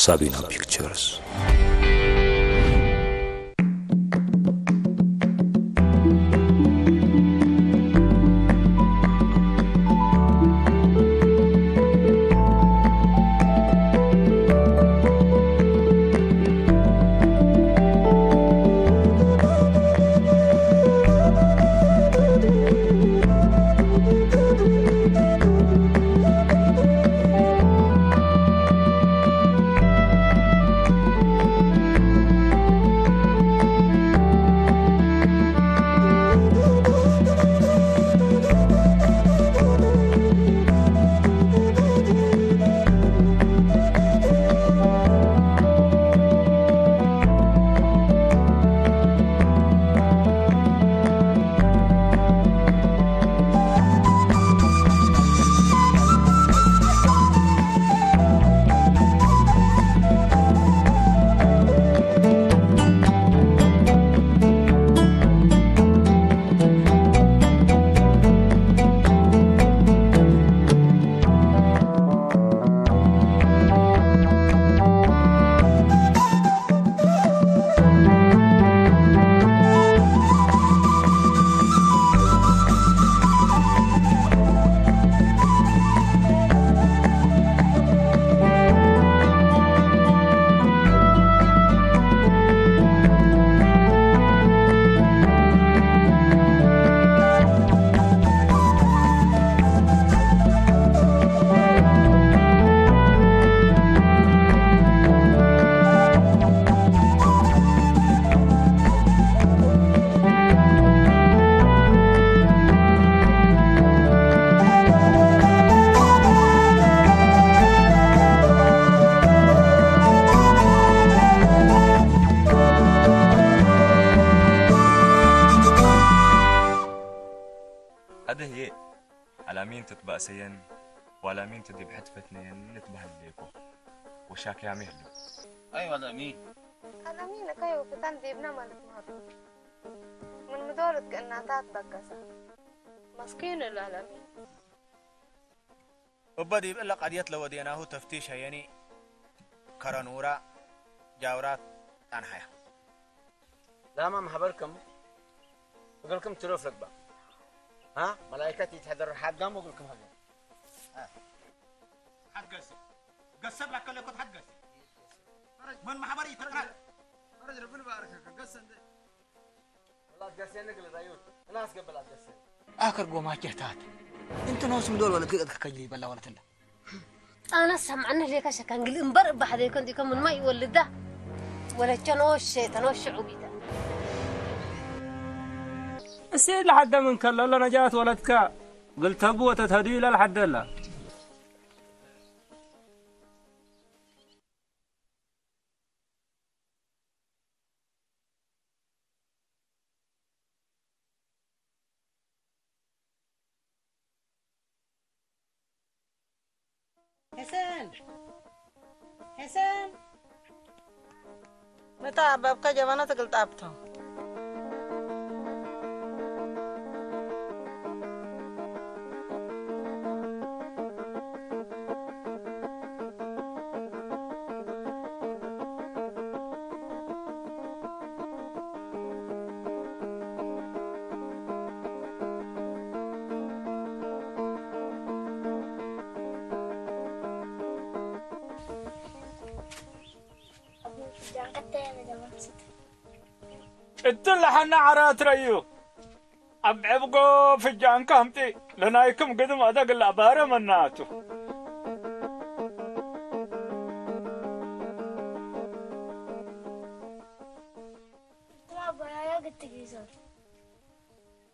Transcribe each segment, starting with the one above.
ሳቢና ፒክቸርስ። ኣደህየ፣ ኣላሚን ትትባእሰየን፣ ዋላሚን ትዲብሐ ትፈትነየን ንትበህል ዴኮ። ወሻክያሜ ህሉ። ኣይ ዋላሚን። ኣላሚን እኮ ይወፍታን ዴብና ማለት ነው። ምን ምዶር እትቀናታት በገሰ። መስኪን እሉ ኣላሚን። እበ ዲብ እለ ቀድየት ለወዴናሁ ተፍቲሽ ሀየኒ ከረኑራ ጃውራት ጣንሐያ። ላማ መሐበርክም እግልክም ትረፍ ለግባ። ሀ? መላይከት ይትሐደር ሐጋም እግልክም ሀገር። ሀ። ሐትገስ። ገሰብ ላከለኮት ሐትገስ። መን መሐበር ይትረፍ? ፈረጅ ረብን ባረከከ። ገሰ እንደ ወላት ገሴ ንግል ራዩት። እናስ ገበላት ገሴ። ኣክር ጎማጀታት። እንት ኖስ ምዶል ወለት ግቀት ከከጅሊ በላ ወለት እንዳ። ኣነ ሰምዓኒ ህሌካ ሸካን ግል እምበር እባ ሐደይ ከንቲከ ምን ማይ ይወልዳ። ወለቸ ኖሽ ሸይተ ኖሽ ሽዑቢተ። እሴ ለሐደ ምን ከለሎ ነጃት ወለትካ ግል ተቡ ወተትሀዱ ኢለ ለሐደላ። ሕሰን! ሕሰን! መታ ኣባብካ ጀበና ትግልጣብቶ። እትን ለሐና ዐራት ረዩ። ኣብ ዕብጎ ፍጃንካ ኣምጢ፣ ለናይክም ግድም ኣደግላ ባረ መናቱ።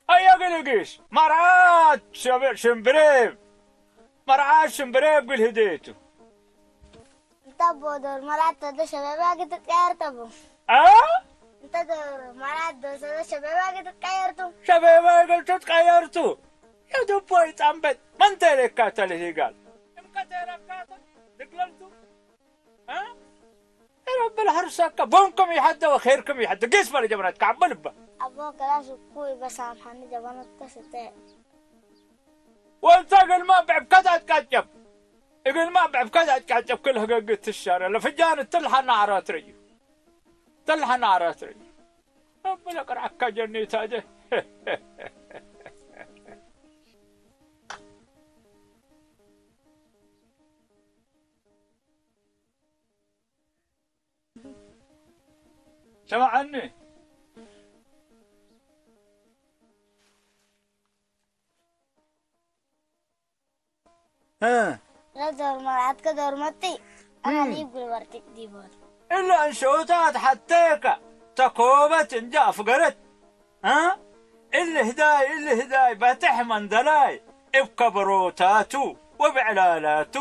ኣያ ግልግሽ፣ መርዓት ሸበ-፣ ሽምብሬ፣ መርዓት ሽምብሬ እብል ህደቱ። እንተ ቦዶር መርዓት ተደ ሸበባ ግትቀየር ተቡ። አ? እንተ ዶር መርዓት ዶ ሰደ ሸበባ ግትቀየርቱ። ሸበባ ግትቀየርቱ። የደቦይ ጣምበት፣ መንተ ለካ ተልሂጋል። እምከተ ረካተ፣ ድግለልቱ። አ? ረብል ሐርሰካ፣ ቦንኩም ይሐደ ወኸይርኩም ይሐደ። ጌስ በለ ጀመራት፣ ከዓበል እባ። ኣቦ ከላስ እኩ ይበሳምሓኒ ጀበነት ተስተ። ወልታ ገልማ ብዕብከት ኣትቃጨብ። እግልማ ብዕብካ ዛጭቃጨብክ ለህገግ ትሻረ ለፍጃን እትልሓና ዓራትር እዩ። እትልሓና ዓራትር እዩ። ኣበለ ቅርዓካ ጀኒታ ጀ። ሰማዓኒ። እ። ለዶር መርዓትከ ዶር መጢ፣ ኣማኒ እም። ጉልበርቲ ዲቦር። እለ እንሸውታት ሓተካ፣ ተኮበት እንጃ ኣፍገረት። እ? እለ ህዳይ፣ እለ ህዳይ፣ ባትሕ መንደላይ፣ እብ ከበሮታቱ፣ ወብዕላላቱ፣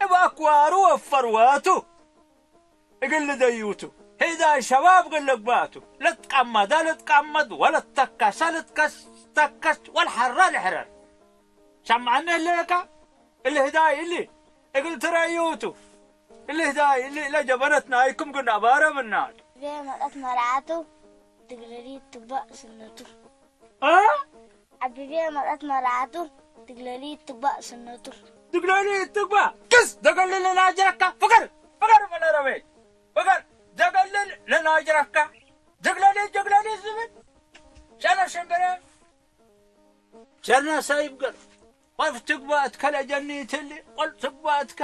እብ ኣክዋሩ ወፈርዋቱ። እግል ደዩቱ፣ ህዳይ ሸባብ ገለግባቱ፣ ለትቃመዳ ለትቃመድ፣ ወለተከሳ ለትከስ፣ ተከስ፣ ወልሐራ ልሕረር። ሸምዓኒ ህለየካ፣ እሊ ህዳይ እሊ፣ እግል ትረዩቱ፣ እሊ ህዳይ እሊ፣ ለጀበነት ናይኩም ግን ኣባረ ብናቱ። ቤ መጠት መርዓቱ፣ ድግለሊ ትግባእ ስነቱ። እ? ዓቢቤ መጠት መርዓቱ፣ ድግለሊ ትግባእ ስነቱ። ድግለሊ ትግባእ፣ ክስ ደገልል ለናጀረካ፣ ፍቅር፣ ፍቅር መለረቤ፣ ፍቅር፣ ደገልል ለናጀረካ፣ ድግለሊ፣ ድግለሊ ዝብል፣ ሸነ ሽምብረ፣ ሸነ ሰይብ ገር፣ ቆፍ ትግባእ ትከለ ጀኒ ትሊ፣ ቆል ትግባእ ትካ፣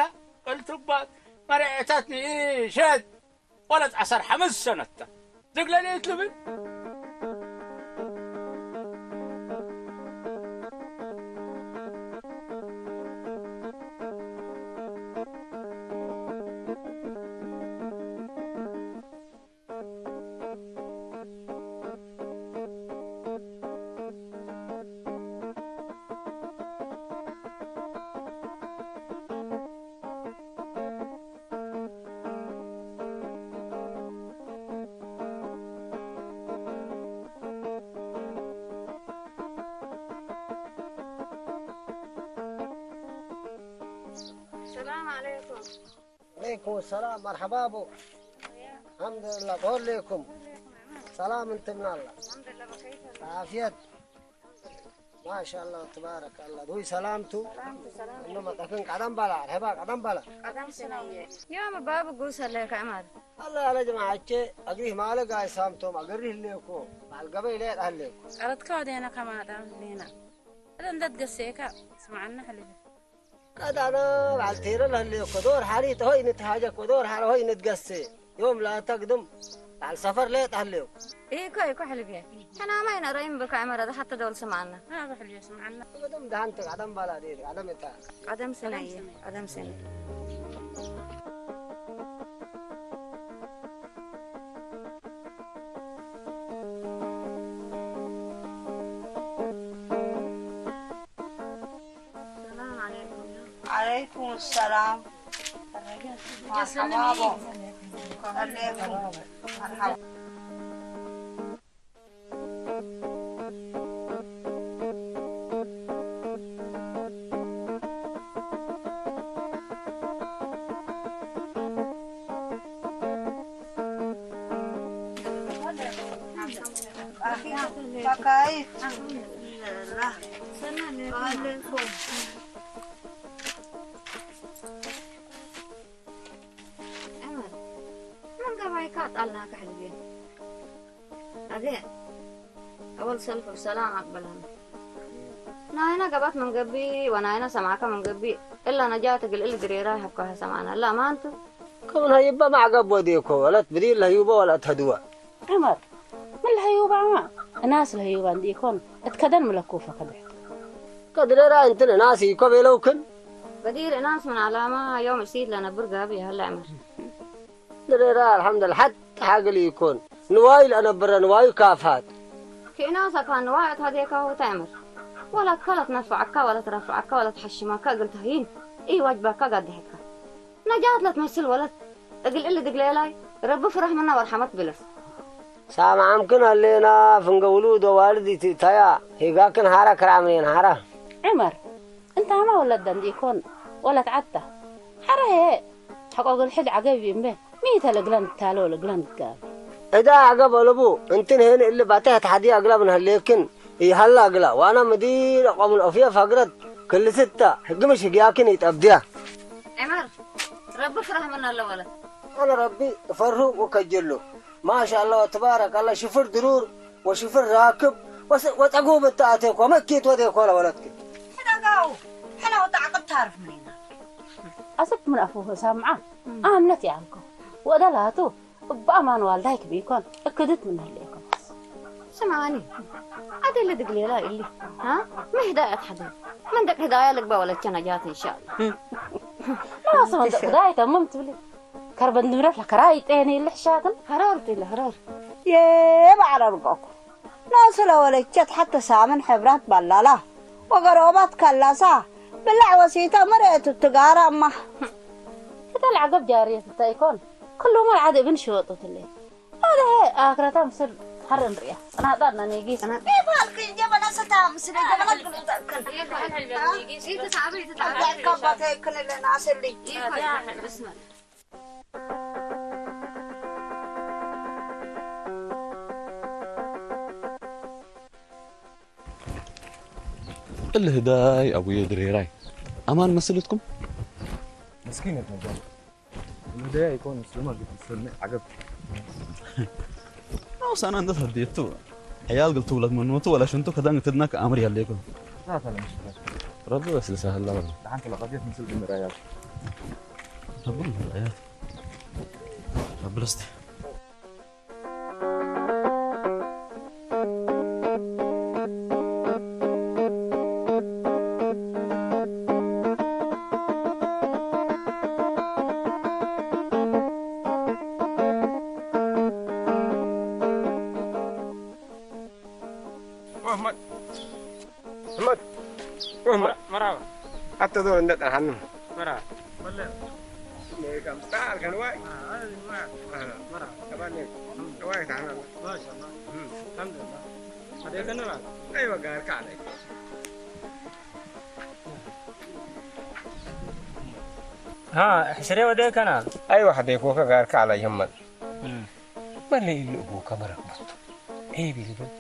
ቆል ትግባእ መርዕታት ንእሸት፣ ቆለት ዓሰርተ ሓሙሽተ ሰነታ ዝግለለየት ልብል። ሰላም ዓለይኩም። عليكم السلام، مرحبا بو. الحمد لله، قول لكم. سلام انت من الله. الحمد لله، بخير. عافية. ما شاء الله، تبارك الله. دوي سلامتو. سلامتو، سلامتو. إنه ما تكون قدم بلا، رحبا قدم بلا. قدم سنية. يوم باب قوس الله كعمر. الله على جماعة، أجريه ما لقى سامتو، ما قريه ليكو. مع القبيلة أهليكو. قالت كودينا كما دام لينا. هذا ندد قسيكا. سمعنا حلو. ቀዳና በዓል ቴረ ለህልየኮ ዶር ሓሪት ሆይ ንትሃጀኮ ዶር ሓረ ሆይ ንትገሴ ዮም ለአተግድም በዓል ሰፈር ሌጥ ህልዮ። ኢኮ ኢኮ ሕልብየ ሕናማ ኢና ረኢም ብካ ዕመረ ዝሓተ ደወል ስምዓና። ኣበ ሕልዮ ስምዓና። ቀደም ደሃንተ ቀደም ባላ ዴት ቀደም እታ ቀደም ስነ እየ ቀደም ስነ። السلام عليكم. عليكم السلام. مرحبا بكم. عليكم. مرحبا. ዑመር፣ መን ገባይካ ጣልና ካሕልቤ። ኣዜ፣ ኣወል ሰልፍ ብሰላም ኣቅበላና። ናይና ገባት መንገቢ ወናይና ሰማዕካ መንገቢ እላ ነጃት እግል እል ድሬራ ይሃብካሃ ሰማዕና። እላ ማንቱ? ክም ንሀይበ ማዕገብ ወዴኮ ወለት ብዲል ለህዩበ ወለት ሀድወ። ዑመር፣ ምን ለህዩባማ? እናስ ለህዩባ እንዲኢኮን እትከደን ምለኩ ፈከደ። ከድረራ እንትን እናስ ኢኮ ቤለውክን? በዲር እናስ ምን ዓላማ ዮም እሲት ለነብር ጋብ ይሃለ ዑመር። ድረራ አልሐምዱል ሐት ሓግል ኢኮን። ንዋይ ለአነብረ ንዋይ ካፋት። ኪእናስ አካን ንዋይ እት ሀዴካሁ ተእምር። ወላ ከለት ነፍዐካ ወላ ትረፍዐካ ወላ ትሐሽመካ እግል ተህይን። ኢዋጅባካ ጋድሐትካ። ነጃት ለትመስል ወለት እግል እሊ ድግሌላይ ረቢ ፍረህ ምና ወርሐመት ብለስ። ሳምዓምክን ሀሌና ፍንገ ውሉድ ወዋልድ ኢትእተያ ሂጋክን ሐራ ክራምኔን ሐራ። ዑመር እንታማ ወለት ደንዲኢኮን ወለት ዐታ ሐራ ሄ ሐቆ እግል ሕድ ዐገብ እምበ ሚተ ለእግለን ትታሎ ለእግለን ትጋብ። እዳ ዐገብ አለቡ እንትን ሄን እሊ ባቴሕ ተሐዲ አግላብ ንሀሌክን ኢሀላ እግላ ዋና ምዲር አቆም ለኦፍየ ፈግረት ክልስታ ህግምሽ ህግያክን ኢጠብድያ። ربي فرح من الله ولد. أنا ربي أفرح وكجله. ما شاء الله تبارك الله، شفر درور وشفر راكب وس-، وتقوم التأتيكو مكيت وديكو لولدك. حنا قاو، حنا وضع قد تعرف منينا. أسبت من أفوه سامعة، آمنت يا أنكو. وده لاتو، بأمان والدايك بيكون، أكدت من هليكم. سمعني، عاد اللي دقلي لا إلي، ها؟ ما هداية حدا. من دق هداية لك بولد كان جات إن شاء الله. لا، أصلاً دق هداية تمام تبلي. كربن دمرة لكراي تاني اللي حشاتن. هرار تلا هرار. يا بعرف قاكو. ناس لو لجت حتى سامن حبرات بلالا. وقروبات كلاسا. بالله وسيطة مرأة التجارة أما. هذا العقب جارية التايكون. كل ما عاد ابن شوط وتلي. هذا هي آخرتها مصير حرن ريا. أنا هذا أنا نيجي. أنا إيه بالك جبل أستا مصير جبل أستا. إيه تعبي تعبي. كبتي كل اللي ناس اللي. بسم الله. الهداي أبو يدري راي. أمان مسلتكم؟ مسكينة مجال. الهداي يكون مسلمة قد تسلمي عقب. أو سنة أنت هديتو. عيال قلت ولد منوتو ولا شنتو كذا قلت لنا كأمر يليكم. لا، لا، مش كذا. ربي بس لسهل الله والله. دحين كلا قضية مثل دي مرايات. ربي مرايات. ربي لست. محمد. محمد. محمد. مرحبا. حتى دول عندك الحنون. مرحبا. تعال كان واي. آه، أنا اللي معك. آه. مرحبا. كمان ليك. الحمد لله. واي تعال. ما شاء الله. مم. الحمد لله. هذيك أنا معك. أيوة، قال كعلي. ها، حشري وديك أنا. أيوة، هذيك وكا قال كعلي يمد. مم. Male illu abuka marakbut. Ebil bal.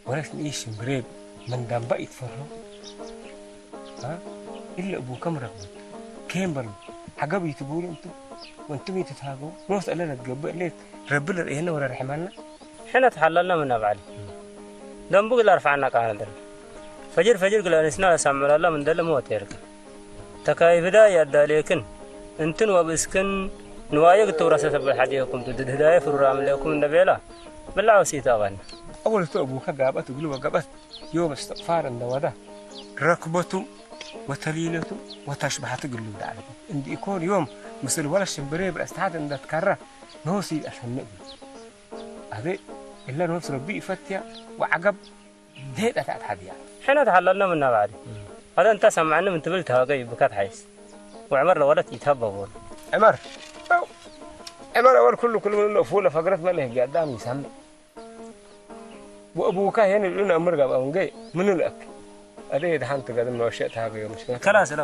Waras ni ish mreb. Mandamba itfarro. Ha? Illu abuka marakbut. Kembal. Hagab itbulu antum. Wa antum itatago. Nos ala natgabba let. Rabbil rehna wala rahmanna. حين تحللنا من أبعد. دم بقى لا رفعنا قاعدة. فجر فجر قال أنسنا سامع الله من دل موت يركب. ተካይፍዳ ያዳልየክን፣ እንትን ወብእስክን ንዋየ ግትውረሰ ተብል ሓዲየኩም፣ ትድድ ህዳየ ፍሩር ኣምለየኩም እንደ ቤላ፣ ብላዕ ወሲእቲ ኣባና። أول تو أبوك قابت وقلوا قابت يوم استغفار النوادة ركبته وتليلته وتشبحت قلوا دعلي. عندي يكون يوم مثل ولا الشمبري بالأستعاد عند تكرر نوسي أفهم. أبي إلا نوس ربي فتيا وعقب ዴጣታት ሓድያ። ሕነ ተሓለልና ምና ባዕዲ። هذا أنت سمعني من تبل تهاقي بكات حيس. وعمر لولد يتهببون. عمر. عمر أول كل كل من فول فقرت من هي قدام يسمع. وأبوك هنا لنا أمر قام أون جاي. منو لك؟ أدي دحنت قدم ما وشيت هاقي يوم شكرا. خلاص، لا.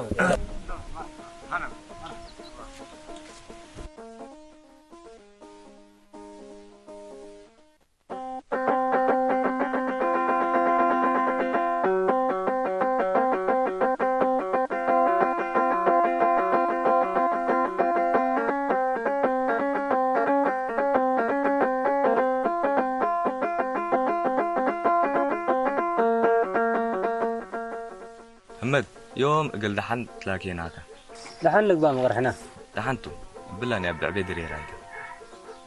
ሕመድ፣ ዮም እግል ደሓን ትላኬናከ። ደሓን ልግባእ መቕርሕና። ደሓንቱ፣ እብላን እያ ብዕቤ ድሬራይ።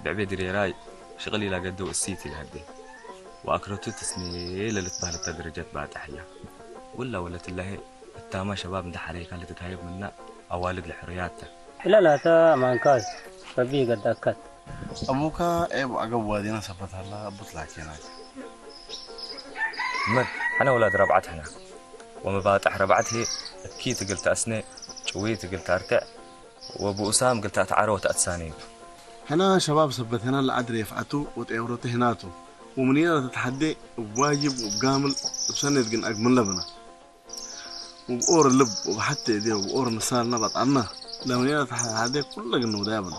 ብዕቤ ድሬራይ ሽቕል ኢላ ገደው እሲት ኢላ ህዴ። ወአክረቱ ትስኔ ለልትባህለታ ደረጃት ባጥሕ እያ። ውላ ወለት እላሄ እታማ ሸባብ እንደ ሐረይካ ልትትሃየብ ምና አዋልድ ለሕሩያት ተ። ኢላ ላታ ማንካዝ ረቢ ይገዳካት። أبوك أبو عقب وادينا سبت الله أبو تلاكينا. መድ፣ ሕነ ውላድ ረብዓት ሕነ። ወመባጥሕ ረብዓት ህዬ፣ እኪት እግል ተአስኔ፣ ጭዊት እግል ተአርትዕ፣ ወብኡሳም እግል ተአትዓረ ወተአትሳኔ ቱ። ሕነ ሸባብ ሰበት ሕነ ለዐድ ሬፍዐቱ ወጤውረቱ ሕናቱ፣ ወምኒነ ለተትሐዴ እብ ዋጅብ ወእብ ጋምል እብ ሰኔት ግን አግምን ለብነ። ወብኦር ልብ ወብሐቴ እዴ ወብኦር ንሳልና ባጣና ለምኔ ለተሐዴ ኩለ ግን ንውዳያ ብሎ።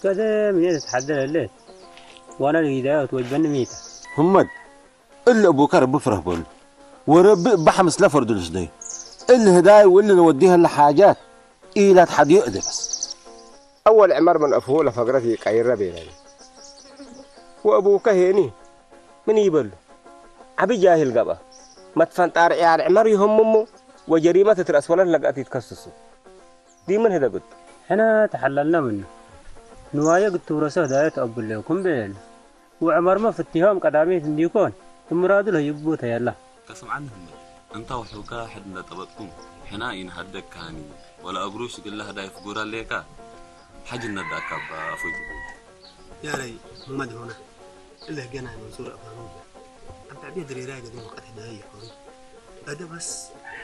ከደ ምኔ ለተሐደ ለሌት ዋና ለጊዳያ ወትወጅበኒ ሚተ። ህመድ እሊ እቡከ ረቢ ፍረህ በሉ ወረቢ እባሐ ምስለ ፈርዱ ልስደዩ እሊ ህዳይ ወእሊ ለወድዩ ሀለ ሓጃት ኢላ ተሐድዮ እዴ በስ። أول عمر من أفهو لفقرتي قيرة بينني. وأبوك هيني من يبل عبي جاهل قبا. ما تفنطار عيال عمر يهممو وجريمة تترأس ولا لقات يتكسسو. دي من هذا قد. ሕነ ተሓላልና ምኑ ንዋየ ግትብረሶ ህዳየ ተቐብለኩም በየን። ወዕመርመ ፍትሖም ቀዳሜት እንዲኮን እምራዱ ለይቦ ተየላ። ከስምዓኒ ህመት እንታ ውሑካ ሕድ እንዳጠበጥኩም ሕና ኢንሃደግ ካኒ ወላ እግሩ ሽግላ ህዳይ ፍጉር ኣለካ ሓጅ እናዳካ ኣባ ኣፎይ ትብል። يا ري، محمد هنا. إلا جنا منصور أفهمه. أبعد يدري راجع دي مقطع ده يحوري. هذا بس،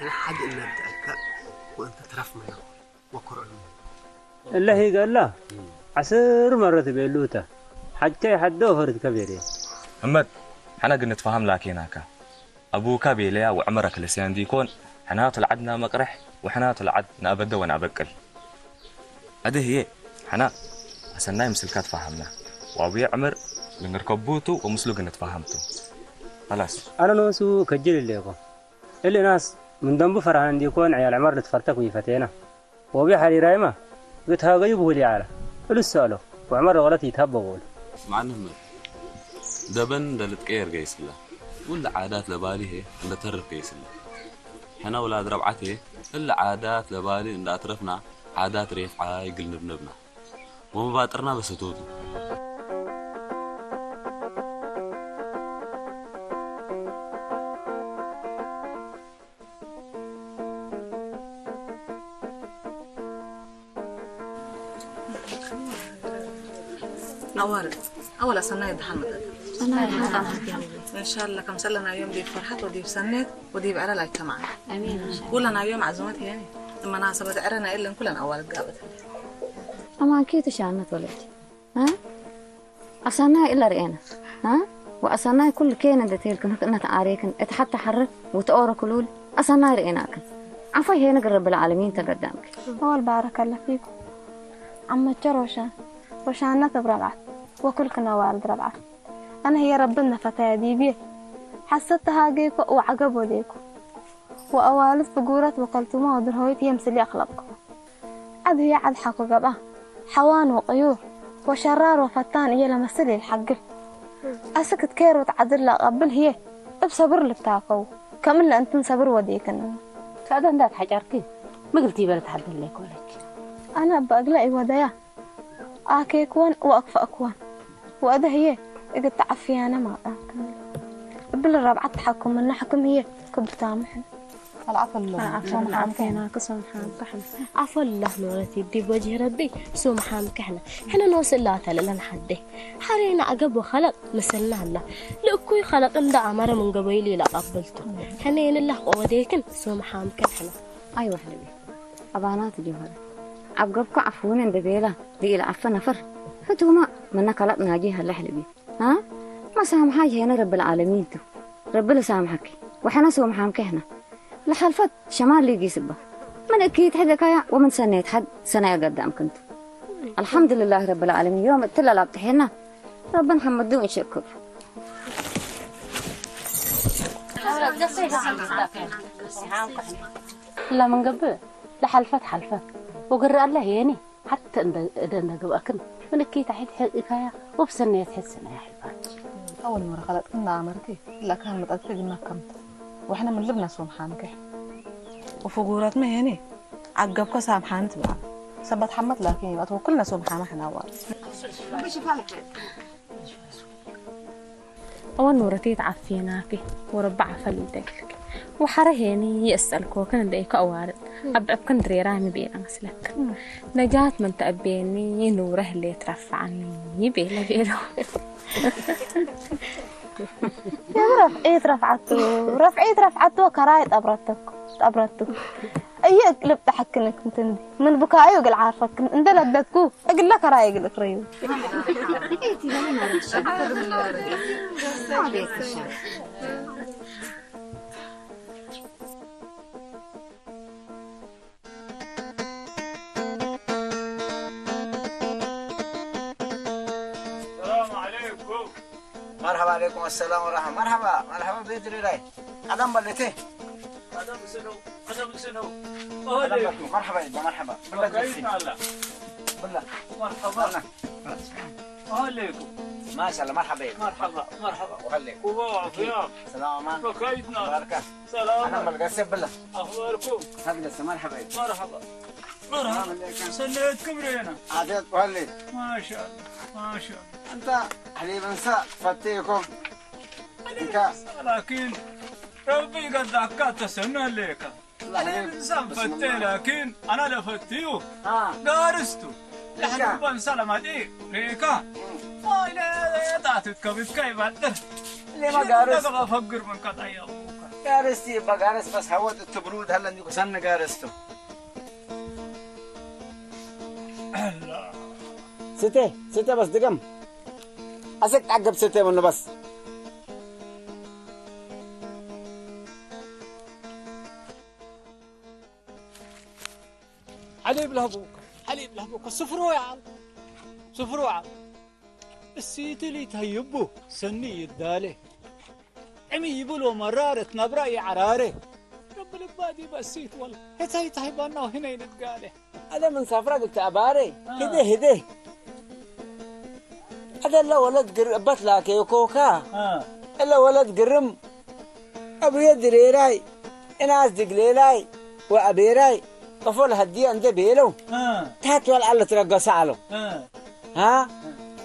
أنا حاجة إن أبدأك وأنت ترف منه. وكر علمه. እለ ሂገላ ዓስር መረት ቤሉተ ሓጅከ ይሓዶ ፈርድከ ቤልየ። እመት፣ ሕነ ግን ንትፋሃም ላኬናካ። ኣቡካ ቤለያ ወዕመረ ክልስያን ዲኮን፣ ሕና ትልዓድ ናመቅርሕ ወሕና ትልዓድ ናበደ ወናበቅል። ኣደህየ፣ ሕና ኣሰናይ ምስልካ ትፋሃምና። ወኣቡየ ዕምር ልንርከቡቱ ወምስሉ ግን ንትፋሃምቱ። ኸላስ። ኣነ ኖሱ ከጅል እሌኮ። እሊ ናስ ምን ደንቡ ፈርሃን እንዲኮን ዕያል ዕመር ልትፈርተክ ወይፈቴና። ወቢ ሓሪራይማ ግትሃገዩ ብሁል ይዓላ። እሉ ሰእሎ ወዕመር ወለት ይትሃበ በሉ። ስምዓኒ ህመት፣ ደበን እንደ ልጥቀየር ገይስላ፣ ውል ዓዳት ለባሊሄ እንደ ተርፍ ገይስላ። ሕና ውላድ ረብዓቴ፣ እለ ዓዳት ለባሊ እንደ ኣትረፍና፣ ዓዳት ሬፍዓ ይግል ንብነብና። ወመባጥርና በሰቶቱ። ነዋር፣ ኣወላ ሰናይ ደሓን መጠጥ። ሰናይ ደሓን መጠጥ። እንሻላ ከም ሰለናዮም ዲብ ፈርሓት ወዲብ ሰኔት ወዲብ ዕረል ኣይተማዕና። ኣሜን፣ እንሻላ። ኩለናዮም ዓዘመት እየን። እመናሰበት ዕረና የለን ኩለን ኣዋልድ ጋበት። ኣማንኪ ተሻነት ወለድ። እ? ኣሳናይ እለ ርኤና። እ? ወኣሳናይ ኩል ኬን እንደ ተልክን ህክ እነት ዓሬክን እት ሓታ ሓርፍ ወተኦረ ክሉል ኣሳናይ ርኤናክን። ዓፋይ ሄነ ግረ ብለ ዓለሚን ተገዳምክ። أول بارك الله فيكم. عم تشروشة وشانة بربعة وكل كنا والد ربعة. أنا هي ربنا فتاة ديبي. حسدتها جيكو وعقب وديكو. وأوالد فقورة وكلتما ودرهويت يمسلي أخلقكم. ዓብዪ ዓድሓ ክገብኣ፣ ሓዋን ወቅዩር ወሸራር ወፈታን እየ ለመስል ይልሓግል። ኣስክ ትኬር ወትዓድል ለቀብል ህየ እብ ሰብር ልታከው፣ ከምለ እንትን ሰብር ወዴክን። ከእደ እንዳት ሓጫርኪ ምግልቲ ይበለት ሓደለ ይኮለች። ኣነ እበ እግለ ይወደያ ኣኬክወን ወአክፈእክወን። ወእደ ህዬ እግል ተዓፍያነ ማጣ። እብል ረብዓት ተሓኩምነ ሕክም ህዬ ክብታምሕን። አልዓፈላህ። አልዓፈላህ። ሶም ሓምከሕነ። አፈላህ ኖረት ዲብ ወጅህ ረቢ ሶም ሓምከሕነ። ሕነ ኖስ እላ ተለለን ሓዴ። ሓሬና አገብ ወኸለቅ ምስልና አላ። ልእኩይ ኸለቅ እንዳ አመረ ምን ገበይሉ ኢላ ቀብልቱ። ሕነ የንላህ ቆወዴክን ሶም ሓምከሕነ። አይወ ሕልቢ። አባናት ዲሆረ። አብ ገብኮ አፍውነ እንደ ቤላ ዲኢለ አፈ ነፈር። ህቱማ መነ ከለቅ ናጂ ሀለ ሕልቢ። ها؟ مسامحة هنا رب العالمين تو. رب لسامحك. وحنا سومحامك هنا. لحلفت شمال ليجي سبا. من أكيد حدا كايا ومن سنة حد سنة قدام كنت. الحمد لله رب العالمين. يوم التلا لابتحينا. ربنا حمدو إن شكر. لا من قبل. لحلفت حلفت. وقرأ الله يعني. ሓቲ እንደ እደ እንደ ግብአክን ምንኪ ታሒት ሕልኢካያ ወብሰናየት ሕስና ያሕልፋች። أول مرة خلطكن لأمرتي إلا كان متأتي قلنا كم. وإحنا من لبنى سوم حامكح. وفقورات ما هني عقبك سام حانت بقى. سبت حمد لكن يبقى توكلنا سوم حامح نوار. እወ ኑረቲ ተዓፊናኪ ወረቢ ዓፈል ይደግልኪ። ወሓረ ሄኒ ይእሰልኮክን እንደ ኢኮ ኣዋርድ ኣብ ዕብክን ድሬራ ምቤላ መስለክ። ነጃት ምን ተእቤኒ ኑረ ህሌ ትረፍዓኒ ቤለ ቤሎ። የብረፍ ኤት ረፍዓቱ ረፍዒት ረፍዓቱ ከራይ ጠብረተኩ ጠብረቱ። እየ እቅልብ ተሐክንክ ምትንዲ ምን ብካዩ እግል ዓርፈክን እንደ ለደትኩ እግለ ከራይ እግል እክረዩ። السلام عليكم. مرحبا عليكم السلام ورحمة. مرحبا، مرحبا بيدري راي. قدم بلتي. قدم سنو، قدم سنو. مرحبا، مرحبا. ብላ። መርሐባ። ኣና። ኣህለይኩም። ማሻላ፣ መርሐባ ይኩም። መርሐባ፣ መርሐባ። ወሀለይኩም። ኩባ ወዐፍያ። ሰላም ኣማን። በካይትና። ባርካ። ሰላም። ኣና መልገሰ ብላ። ኣኽበርኩም። ሀግለሰ፣ መርሐባ ይኩም። መርሐባ። መርሐባ። ሰላም ዓለይኩም። ሰለየት ክብሬና። ዓደት ወሀለይ። ማሻላ፣ ማሻላ። ኣንታ ሕሊብ እንሳ ፈቴ ይኩም። እንካ። ላኪን ረቢ ይገዛካ ተሰኑ ኣለካ። ኣነ ንሳ ፈቴ፣ ላኪን ኣና ለፈትዩ። አ። ጋርስቱ። ልካ። ለሕልበን ሰለማዲ ሬካ። እም። ፋይለ ጣትት ከብትካ ይባጥር። ሌማ ሽን ጋርስ። ደገባ ፈግር መንቀጣ ያቡካ። ጋርስ ይባ ጋርስ በስ ሐወት ትብሩድ ሀለኒ ኩሰን ጋርስቱ። ኣላ። ስቴ፣ ስቴ በስ ድገም። ኣሰቅ ዓገብ ስቴ ምኑ በስ። ሓሊብ ለህቡካ፣ ሓሊብ ለህቡካ፣ ስፍሮ ይዓል፣ ስፍሮ ይዓል። እሲትሊ ተይቡ ሰኒ ይዳለ። ዕሚ ይብሎ መራረት ነብራ ይዓራረ። ረብ ልባ ዲበ እሲት ወል፣ ህታይ ታይባና ወህነይ ንትጋለ። ኣደ ምን ሳፍራ ግልተ ኣባረ፣ አ። ህደ ህደ። ኣደለ ወለድ ግር እበት ላከ ኮካ። አ። እለ ወለድ ግርም። ኣቡየ ድሬራይ፣ እናስ ድግሌላይ፣ ወኣቤራይ፣ ቀፎል ሀዲያ እንደ ቤለው፣ አ። ታትዋል ኣለ ትረገሰ ኣለው። አ። አ?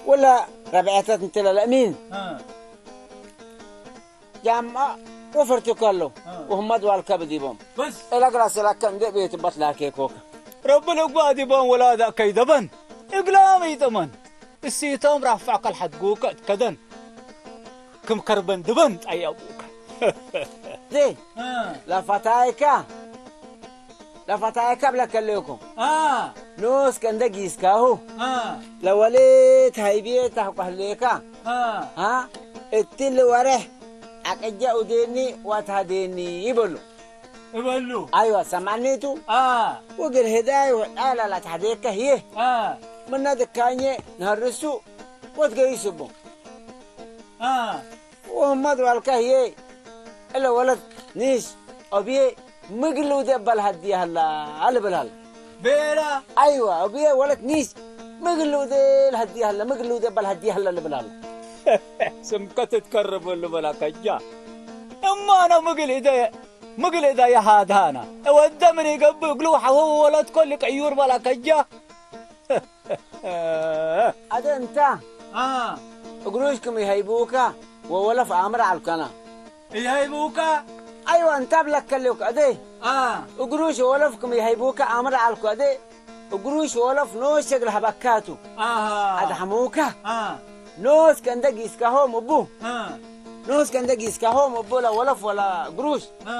ወላ ረብዐታት እንተ ለለእሚን። አ። ጃማ ወፈርቲ ከሎ፣ አ። ወህመድ ዋልካ ብዲቦም። በስ። እላ ግራ ሰላካ እንደ ቤት በት ላከ ኮካ። ረቢ ልግባ ዲቦም ወላዳ ከይደበን፣ እግላም ይጠመን። እሲቶም ራፋዕ ካልሓት ጉከ እትከደን። ክም ከርበን ድበን ጣያቡከ። ዜ፣ አ። ለፋታይካ፣ ለፋታይካ ብለከ ኣለኩ። አ። ኖስ ከንደ ጊስካሁ። አ። ለወሌት ሃይብየ ታህቋህሌካ። አ። አ? እትል ወረሕ ኣቀጃ ኡዴኒ ዋታዴኒ ይበሉ። እበሉ። ኣይዋ፣ ሰማዕኒቱ። አ። ወግር ህዳይ ወጣላ ላታህዴከ ህየ። አ። ምና ድካኘ ንሀርሱ ወትገይስቡ። አ። ወህመድ ዋልካ ህየ። እለ ወለት ኒስ ኦብዬ ምግል ውዴ በል ሀዲያ ሀላ ልብል ሀላ። ቤላ። ኣይዋ፣ ኦብዬ ወለት ኒስ ምግል ውዴ ለሀዲያ ሀላ፣ ምግል ውዴ በል ሀዲያ ሀላ ልብል ሀላ። ስምከ ትትከርብ እሉ በላ ከጃ። እማነ ምግል እደ፣ ምግል እደ የሃድሃና። እወደ ምን ይገብእ እግሉ ሐሁ ወለት ኮል ቀዩር በላ ከጃ። ኣደ እንታ አ። እግሩሽ ክም ይሀይቡካ ወወለፍ ኣምር ኣልከና። ይሀይቡካ? ኣይዋ፣ እንታ ብለከልኩ ኣደ። አ። እግሩሽ ወለፍ ክም ይሀይቡካ ኣምር ኣልኩ ኣደ። እግሩሽ ወለፍ ኖሽ ሸግል ሀበካቱ። ኣሃ። ኣድሐሙካ። አ። ኖስ ከንደ ጊስካሆም እቡ። አ። ኖስ ከንደ ጊስካሆም እቡ ለወለፍ ወላ እግሩሽ። አ።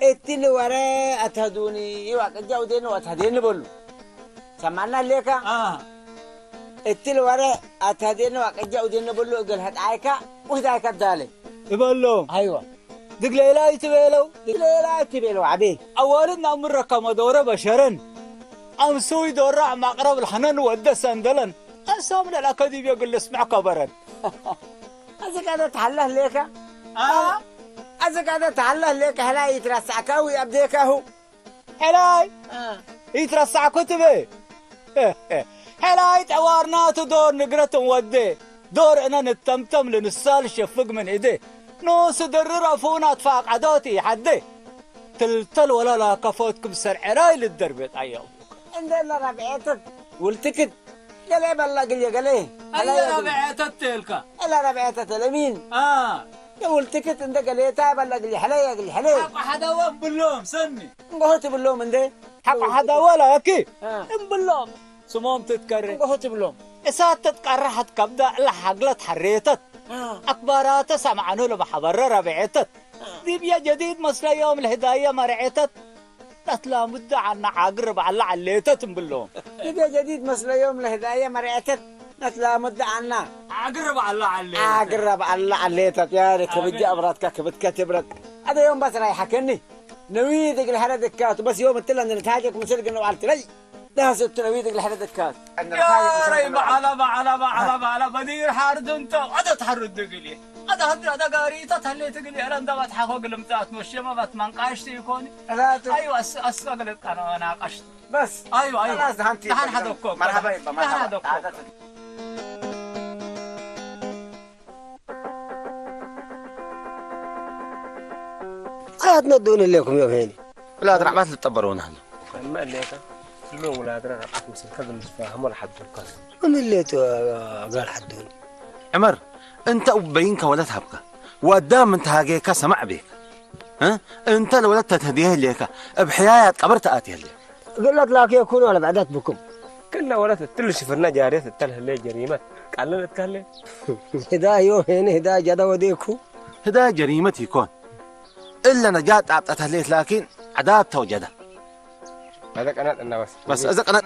እትሊ ወረ ኣትሀዱኒ፣ ይዋ ቅጃ ውዴኒ ወኣትሀዴኒ በሉ። ሰማዕና ሌካ? አ። እትል ወረ ኣታዴነ ዋቀጃ ኡዴነ በሎ እገል ሀጣይካ ውህዳይካ ዳለ። እበሎም። ኣይዋ። ድግሌላ ይትቤለው። ድግሌላ ይትቤለው ዓቤ። ኣዋልድ ናምረካ መዶረ በሸረን። ኣምሱይ ዶራ ማቅረብ ለሐነን ወደ ሰንደለን። ኣሳም ለላከ ዲብ የግል ስምዕ ከበረን። ኣዘጋደ ተሐላህ ሌካ? አ? ኣዘጋደ ተሐላህ ሌካ ህላይ ይትረሳዕካዊ ኣብዴካሁ። ሕላይ አ። ይትረሳዕኩ ትቤ። ሕላይ ጠዋርናቱ ዶር ንግረትን ወዴ። ዶር እነ ንተምተም ልንሳል ሸፍግ ምን እዴ። ኖስ ድርር ኣፉና ትፋቃዶት ይሐዴ። ትልተል ወለላ ከፎት ክም ሰርዕራይ ልደርቤ ጣየው። እንደ ለረብዔተት ውልትክት ገሌ በላ ግልየ ገሌ። እለ ሀላያ ግልየ። ረብዔተት ቴልካ። እለ ረብዔተት ለሚን። አ። የውልትክት እንደ ገሌታ በላ ግልየ ሐለያ ግልየ ሐለያ። ሐቆ ሐዳወ እምብሎም ሰኒ። እንጎሆ ትብሎም እንዴ? ሐቆ ሐዳወ ላኪ። አ። እምብሎም። ስሞም ትትከሬ። እንጎሆ ትብሎም። እሳት ተትቀረሐት ከብዳ እላ ሐግለት ሐሬተት። አ። ኣክባራተ ሰምዓኑ ለመሐበረ ረብዔተት። አ። ዲብየ ጀዲድ መስለዮም ለህዳየ መርዔተት። ነትላምድ ዐና ዓግር በዐላ ዐሌተት እምብሎም። ዲብየ ጀዲድ መስለዮም ለህዳየ መርዔተት። ነትላምድ ዐና። ዓግር በዐላ ዐሌተት። ዓግር በዐላ ዐሌተት። ያሬ ክብጃ አሜን። እብራትካ ክብትከ ትብረት። አደ ዮም በስ ራይሐከኒ። ነዊድ እግል ሐረ ድካቱ በስ ዮም እትለ ንልታጀክ ምስል ግን ወዓልት ለይ። ዳስ እቱ ነዊድ እግል ሐረ ድካቱ። ያረይ በዐላ በዐላ በዐላ በዐላ በዲር ሐርድ እንተ ወደ ተሐርድ እግል። ኣታ ሃንቲ ኣታ ጋሪ እታ ታለይ ትግል ያላ እንዳ ባት ሓኾ ግልምጣት መሸማ ባት ማንቃሽቲ ይኮን። ራቱ። ኣይዋ፣ ኣስ-፣ ኣስፋ ገለጣ ነው ናቃሽቲ። በስ። ኣይዋ፣ ኣይዋ። ላስ ሃንቲ። ደሓን ሓደኮ። መርሃባ ይባ፣ ደሓን መርሃባ። ሓደኮ። ኣታ ትግል። ኣያት ነዶን ለኩም ዮሄኒ። لا ترى ما تتطبرون هلا. ما ليك. لو ولا ترى عقد مسك كذا مش فاهم ولا حد كذا. من ليت قال حدون. عمر، أنت وبينك ولا تهبك. وقدام أنت هاجيك سمع بيك. ها؟ أنت لو لا تتهديه ليك. بحياة قبرت آتي ليك. قلت لك يكون على بعدات بكم. كنا ولا تتلش في النجارية، تتله ليه جريمة. قال لنا تكلم. هدا يو هنا، هدا جدا وديكو. هدا جريمة يكون. إلا نجاة أبطأت هليت، لكن عذاب توجده. هذا قناة النواس. بس إذا قناة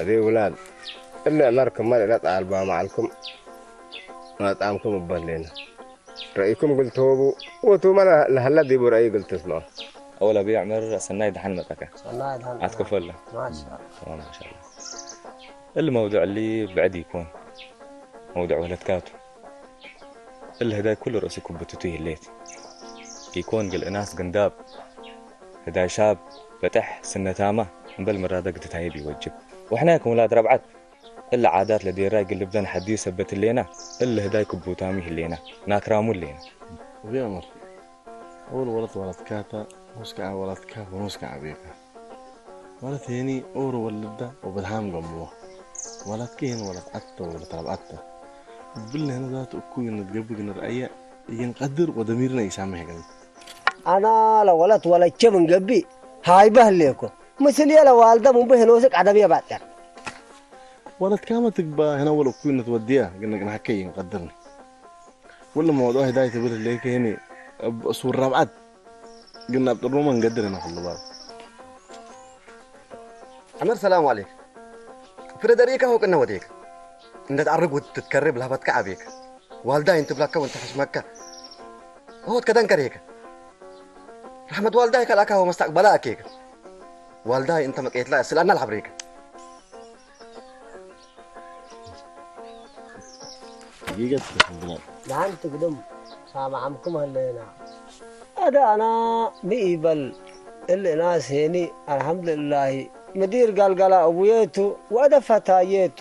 هذه أولاد. إلا عمركم ما لا تعال بها معلكم. ما طعمكم ببلينا. رأيكم قلت هو بو. وتو ما لهلا دي برأي قلت اسمع. أول أبي عمر سناي دحن متك. سناي دحن. أتكفل له. ما شاء الله. ما شاء الله. الموضوع اللي بعد يكون موضوع ولدكاتو. الهداي كل رأسي كبتتو هليت. يكون قل إناس قنداب. هداي شاب بتح سنة تامة. نبل مرادة قد تايب يوجب. وإحنا يكون ولاد ربعت. እለ ዓዳት ለዴራይ ግልብደን ሐዲስ ሰበት ህሌና፣ እለ ህዳይ ክቡታሚ ህሌና፣ ናክራሙ ህሌና። እቢ ዑመር፣ እውል ወለት ወለትካተ፣ ኑስከ ወለትካ ወኑስከ አቤካ። ወለት ሄኒ ኦሮ ወልዳ ወበድሃም ገምዋ። ወለትኪ ሄን ወለት አተ ወለት ረብአተ። ብልነ ህነ ዛት እኩይ ንትገብግ ንርአየ፣ ይንቀድር ወደሚርነ ይሳምሕ ገን። አና ለወለት ወለቼ ምን ገቢ፣ ሃይበ ህሌኮ። ምስልየ ለዋልደ ምን ብህ ኖስክ አደብየ ባጤር። ወለትካመ ትግባ ህነ ወለኩይ ንትወድያ፣ ግን ግናከ ይንቀድርኒ። ወለ መወድኦ ህዳይ ትብል ህሌከ ህኒ እብ እሱር ረብዓት፣ ግን ኣብ ጥሩመ እንገድር ህነ ክሉ ባብ። ዐመር ሰላም አሌክ። ፍረደሪከ ሆቅነ ወዴክ። እንደ ተዐርግ ውድ ትትከርብ ለህበትከ አቤክ። ዋልዳይ እንትብለከ ወእንተ ሕሽመከ። ሆት ከደንከሬከ። ረሕመት ዋልዳይ ከልአካ ወመስተቅበላ አኬከ። ዋልዳይ እንተ መቄትላ እስልአና ለሐብሬከ። ደቂቀት ትከፍል ብላል። ደሓን ትግድም ሳምዓምኩም ህለና። አደ አና ሚ ኢበል እሊ እናስ ሄኒ አልሐምዱልላሂ ምዲር ጋልጋላ እቡዬቱ ወአደ ፈታዬቱ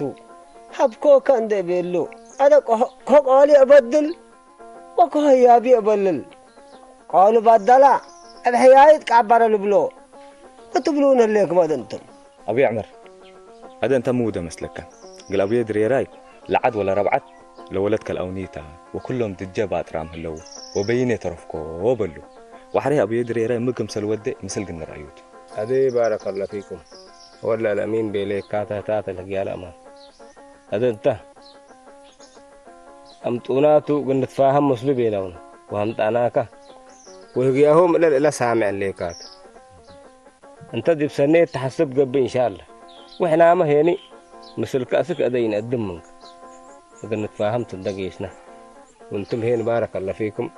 ሀብኮከ እንደ ቤሉ አደ ኮቆሊ እበድል ወኮህያቢ እበልል ቃሉ ባዳላ እብ ሕያይት ቃባረ ልብሎ ክትብሉን ህሌክመ ድንቱም። አቢ ዐመር፣ አደ እንተ ምውደ መስለከ፣ እግል አቡዬ ድሬራይ ለዐድ ወለረብዐት ለወለት ከልአውኒታ ወኩሎም ድጀ ባጥራም ህለው ወበይኔ ተረፍኮ በሉ። ወሐሬ አቡዬ ድሬራይ ሚ ክምሰል ወዴ ምስል ግኒ ረአዩቱ። አደ ባረከላ ፊኩም። ወላ ለአሚን ቤሌ ካተ ህታተ ለህግያለ አማን። አደ እንተ አምጡናቱ እግል ንትፋሀም ምስሉ ቤለውነ ወሀምጣናከ ወህግያሆም እለ ለእለ ሳምዕ ሌካት። እንተ ዲብ ሰኔት ተሐስብ ገብእ እንሻአላህ። ወሕናመ ሄኒ ምስልከ እስክ እደ ኢነአድም ምንከ። እግል ንትፋሀም ትንደ ጌስነ። ወእንቱም ሄን ባረከ አላህ ፊኩም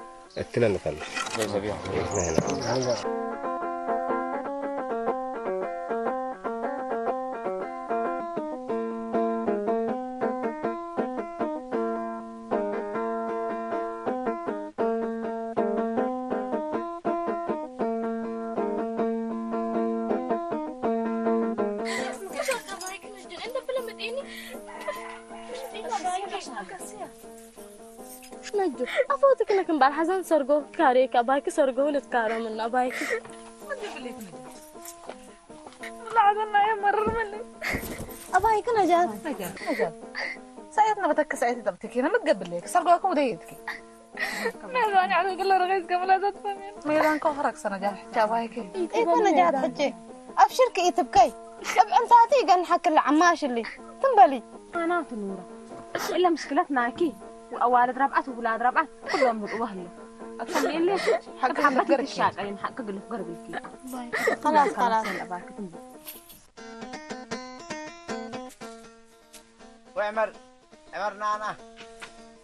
እትለ ንፈል። ነጁ፣ አፎትክ ነክ እምበኣር ሓዘን ሰርጎ ካሬካ፣ ባይክ ሰርጎ ልትካረምና፣ ባይክ። ላዕበና የመርር ምን? አባይክ ነጃት። ነጃት፣ ነጃት። ሰዓት ነበተክ ሰዓት ተብትኪ፣ ነምትገብለክ፣ ሰርጎኩም ደይትኪ። ሜዛን ያዕረግለ ረገዝ ገምላ ዘትፈሚን። ሜዛን ኮ ኸረክ ሰነጃት፣ ቻባይክ። ኢኮ ነጃት፣ ሕጂ። አብሽርክ ኢትብከይ። ቅብዕን ሳቲ ገን ሓክላ ዓማሽሊ ትንበሊ ኣናቱ ኑራ እሱ ኢለ ምሽክለት ናኪ ወኣዋልድ ረብዓት ውላድ ረብዓት ኩሎም ምጥዋህ ኣሎ ኣከሌለ ሓቂ ሓበት ትሻቀይን ሓቂ ግልፍ ገርግልኪ خلاص خلاص وعمر، عمر نانا.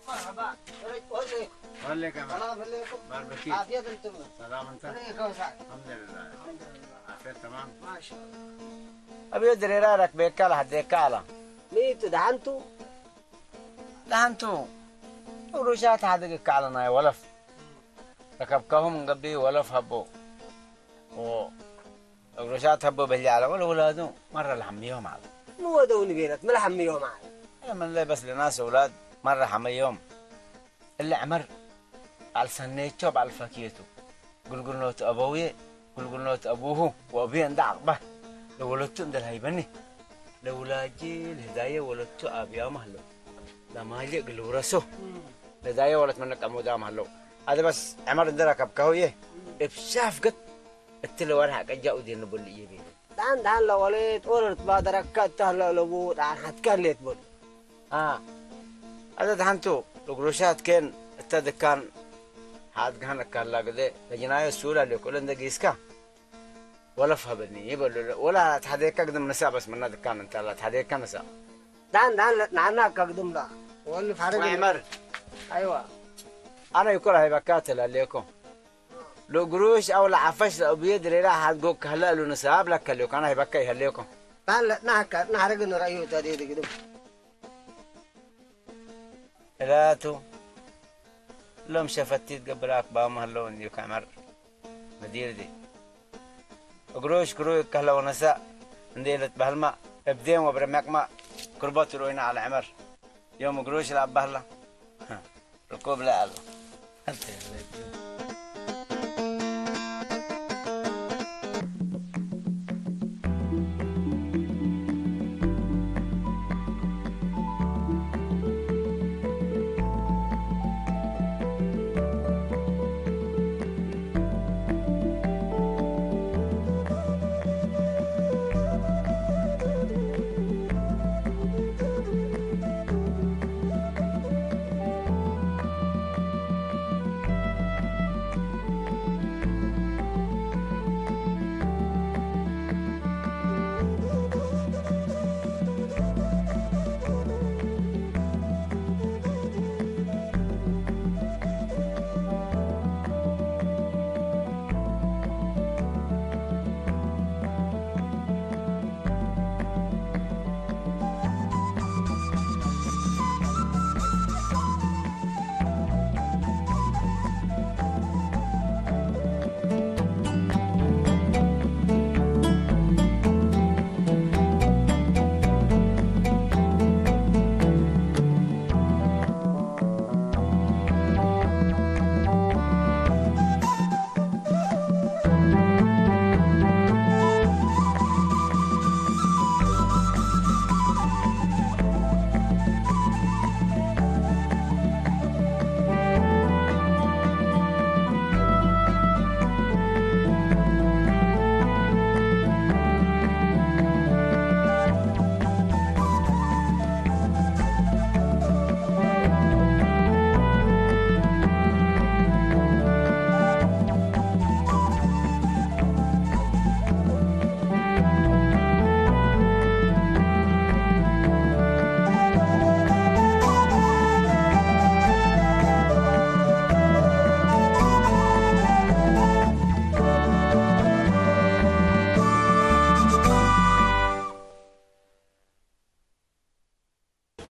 مرحبا. وليك عمر. سلام عليكم. باربكي. عافية انتم. سلام انت. عليكم سعد. الحمد لله. الحمد لله. عافية تمام. ما شاء الله. أبي يدري رارك بيكالا حد يكالا. ميت دهنتو. دهنتو. ورشات حد يكالا ناي ولف. ركبكهم قبي ولف هبو. و እግሮሻ ተቦ በሊ ዓለ ወለ ወላዱ መረ ለሐምዮም ዓለ። ምወደው ንቤለት ምልሐምዮም ዓለ። من لا بس لناس أولاد مرة حميهم اللي عمر على سنيتشو بعلى فكيتو قلقلنوت أبوي قلقلنوت أبوه وأبي عند عقبه لولدتو عند الهيبني لولاجي الهداية ولدتو أبيا مهلو لما يجي قلورسو الهداية ولد منك أمودا مهلو هذا بس عمر عند ركب كهوية ابشاف قد እትለ ወርሕ ቀጃኡ ዴ ንበሉ እየ ቤለ። ዳን ዳን ለወሌት ወረርት ባደረካ እተህለ ለቡ ዳን ሓትካ ሌት በሉ። አ ኣዘ ዳንቱ እግሩሻት ኬን እተ ድካን ሓድግሃን እካላ ግዜ ለጅናዮ ሱላ ሌኮ ለንደ ጊስካ ወለፍ ሀበኒ ይበሉ ወላ ተሓደካ ግድም ንሳ በስ ምና ድካን እንታላ ተሓደካ ንሳ ዳን ዳን ናና ከግድምላ ወል ፋረግ ማይመር አይዋ ኣነ ይኮር ሃይበካ ተላለየኮ لقروش أو العفش لأبيض للا حد جو كهلا لو نساب لك كليو كان هيبكا يهليكم. قال لا نحكا نحرق نرأيه تديد قدم. إلاتو لم شفتي تقبراك بام هلو نيو كامر مدير دي. قروش قروي كهلا ونسا نديلت بهلما ابدين وبرمكما كربات روينا على عمر يوم قروش لا بهلا ركوب لا الله.